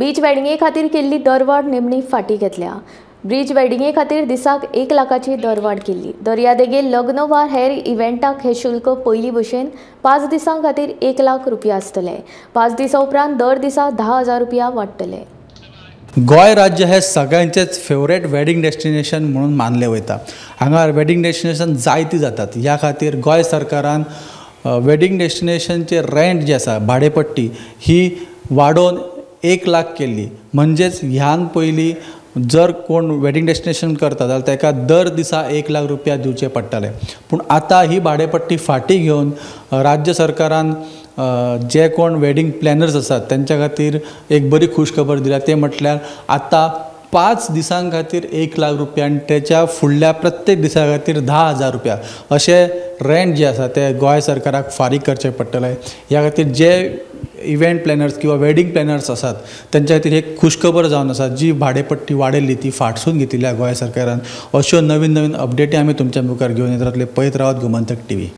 Beach वेडिंगे खातीर केल्ली दरवाड निमणी फाटी घेतल्या. ब्रीज वेडिंगे खातीर दिसाक 1 लाखाची दरवाड केल्ली. दर्यादेगेर लग्न वा हेर इव्हेंटाक हे शुल्क पयलीं भशेन 5 दिसां खातीर 1 लाख रुपया आसतले. 5 दिसां उपरांत दर दिसा 10,000 रुपया वाडटले. गोंय राज्य हे सगळ्यांचेच फेवरेट वेडिंग डेस्टिनेशन म्हणून मानले वयता. हांगा वेडिंग डेस्टिनेशन जायती जातात. ह्या खातीर गोंय सरकारान वेडिंग डेस्टिनेशनचे रेंट जे आसा, भाडेपट्टी ही वाडोवन 1 लाख केल्ली. म्हणजेच ह्यान पयलीं जर कोण वेडिंग डेस्टिनेशन करता जाल्यार ताका दर दिसा 1 लाख रुपया दिवचे पडटाले. पूण आतां ही भाडेपट्टी फाटीं घेवन राज्य सरकारान जे कोण वेडिंग प्लॅनर्स आसात तेंच्या खातीर एक बरी खुशखबर दिल्या. ते म्हटल्यार आतां 5 दिसां खातीर 1 लाख रुपया आनी तेच्या फुडल्या प्रत्येक दिसा खातीर 10,000 रुपया अशें रेंट जे आसा ते गोंय सरकाराक फारीक करचें पडटलें. ह्या खातीर जे इव्हेंट प्लॅनर्स किंवा वेडिंग प्लॅनर्स आसात तेंच्या खातीर एक खुशखबर जावन आसा. जी भाडेपट्टी वाडयल्ली ती फाटसून घेतिल्ल्या गोंय सरकारान. अश्यो नवीन नवीन अपडेटी आमी तुमच्या मुखार घेवन येत रावतले. पळयत रावात गोमंतक टीव्ही.